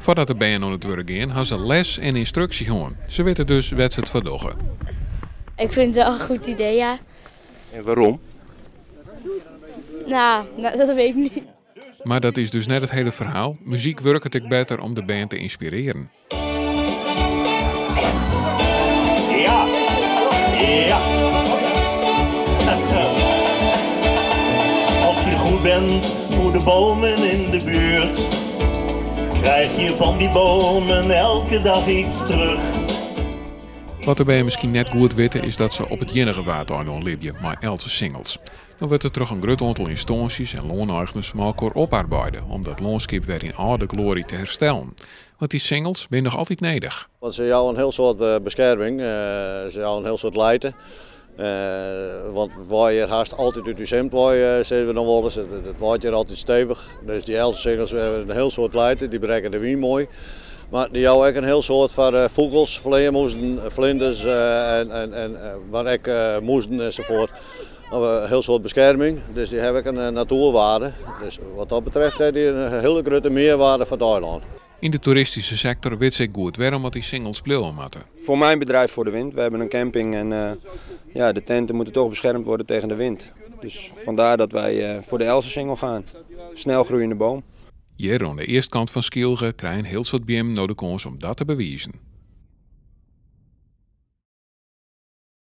Foardat de bern oan it wurk gean, ha se les en ynstruksje hân. Se witte dus wêr't se it foar dogge. Ik vind het wel een goed idee, ja. En waarom? Nou, dat weet ik niet. Mar dat is dus net it hiele ferhaal. Muzyk wurket ek better om de bern te ynspirearjen. Ja, ja. Als je goed bent voor de bomen in de buurt, krijg je van die bomen elke dag iets terug. Wat de bern miskien net goed witte is dat se op it iennige Waadeilân libje mei elzesingels. No wurdt der troch in grut oantal ynstânsjes en lâneigners mei elkoar oparbeide om dat lânskip wer yn âlde gloarje te herstellen. Want dy singels binne noch altyd nedich. Want se jouwe in hiel soad beskerming, se jouwe in hiel soad lijte. Want we waaie hjir hast altyd út ús himd wei, sizze we dan wolris. It waait hjir altyd stevich. Dus dy elzesingels hawwe in hiel soad lijte, dy brekke de wyn moai. Mar dy jouwe ek in hiel soad foar fûgels, flearmûzen, flinders en mar ek mûzen ensafuort. In hiel soad beskerming, dus dy hawwe ek in natoerwaarde. Dus wat dat betreft ha dy in hiele grutte mearwaarde foar it eilân. Yn de toeristyske sektor wit se ek goed wêrom oft dy singels bliuwe moatte. Voor mijn bedrijf voor de wind. We hebben een camping en ja, de tenten moeten toch beschermd worden tegen de wind. Dus vandaar dat wij voor de elzensingel gaan. Snel groeiende boom. Hjir oan de eastkant fan Skylge krije in hiel soad beammen no de kâns om dat te bewizen.